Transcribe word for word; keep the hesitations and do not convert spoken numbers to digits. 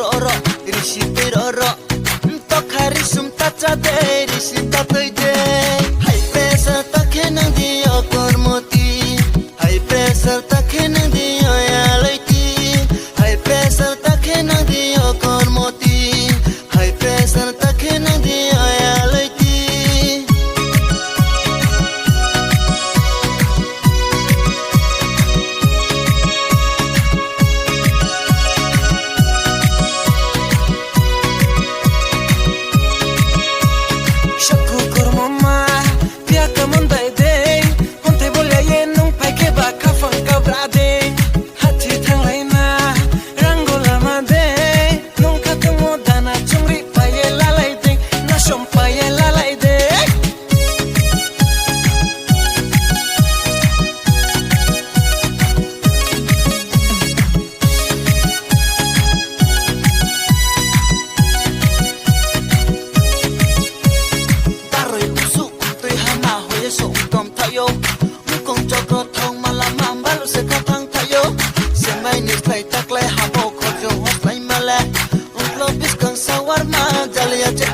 Oro, risi tei roro. Tokha risum ta cha de, risi ta twi de. High pressure ta khe nang di o kormoti. High pressure ta khe nang di o yaloiti. High pressure ta khe nang di o kormoti. High pressure ta khe nang di o yaloiti. Shaku kurmama, piya kaman dai de, konte bolya ye nung pai ke ba kafang kabra de. Hachi thanglai na, rango lama de, nung khatung mo dana chungri paye lalai de, nasom paye lalai de. Daroi busu twi hama hoye so tom thayo. Mukong chokro thong mala mambalu se khathang thayo. Semai ni slai taklai habo khorjo hoslai male. Unklo biskang sawar ma jaliya chek